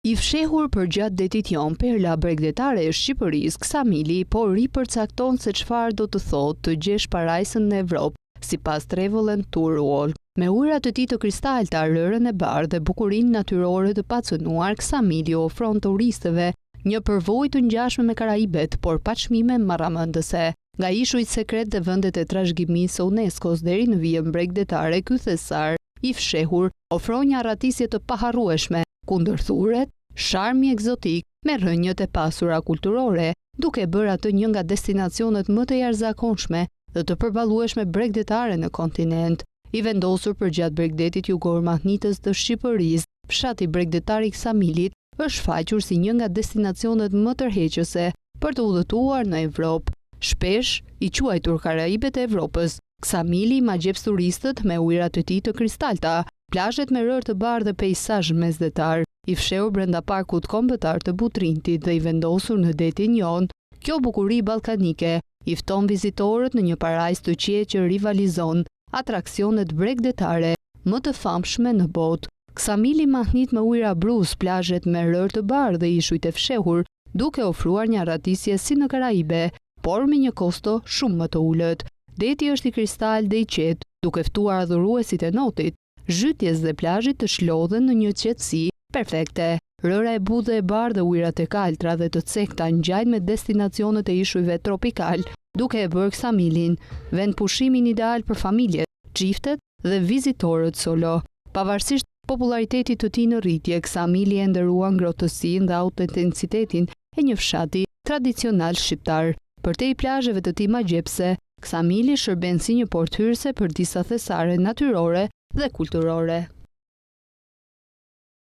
I fshehur përgjatë detit Jon, perla bregdetare e Shqipërisë, Ksamili po ripërcakton se çfarë do të thotë të gjesh parajsën në Evropë, sipas Travel and Tour World. Me ujërat e tij të kristalta, rërën e bardhë dhe bukurinë natyrore të pacënuar, Ksamili u ofron turistëve një përvojë të ngjashme me Karaibet, por pa çmime marramendëse. Nga ishujt sekret dhe vendet e trashëgimisë së UNESCO-s deri në vijën bregdetare, ky thesar i fshehur ofron një arratisje të paharrueshme, ku ndërthuret sharmi ekzotik me rrënjët e pasura kulturore, duke e bërë atë një nga destinacionet më të jashtëzakonshme dhe të përballueshme bregdetare në kontinent. I vendosur përgjatë bregdetit jugor mahnitës të Shqipërisë, fshati bregdetar i Ksamilit është shfaqur si një nga destinacionet më tërheqëse për të udhëtuar në Evropë. Shpesh i quajtur Karaibet e Evropës, Ksamili magjeps turistët me ujërat e tij të kristalta, plazhet me rërë të bardhë dhe peisazh mesdhetar, i fshehur brenda Parkut Kombëtar të Butrintit dhe i vendosur në detin Jon, kjo bukuri ballkanike i fton vizitorët në një parajsë të qetë që rivalizon atraksionet bregdetare më të famshme në botë. Ksamili mahnit me ujëra bruz, plazhet me rërë të bardhë dhe ishujt e fshehur, duke ofruar një arratisje si në Karaibe, por me një kosto shumë më të ulët. Deti është i kristaltë dhe i qetë, duke ftuar adhuruesit e notit, zhytjes dhe plazhit të shlodhen në një qetësi perfekte. Rëra e butë dhe e bardhë dhe ujërat e kaltra dhe të cekëta ngjajnë me destinacionet e ishujve tropikalë, duke e bërë Ksamilin vendpushimin ideal për familjet, çiftet dhe vizitorët solo. Pavarësisht popullaritetit të tij në rritje, Ksamili ende ruan ngrohtësinë dhe autenticitetin e një fshati tradicional shqiptar. Përtej plazheve të tij magjepse, Ksamili shërben si një portë hyrëse për disa thesare natyrore dhe kulturore.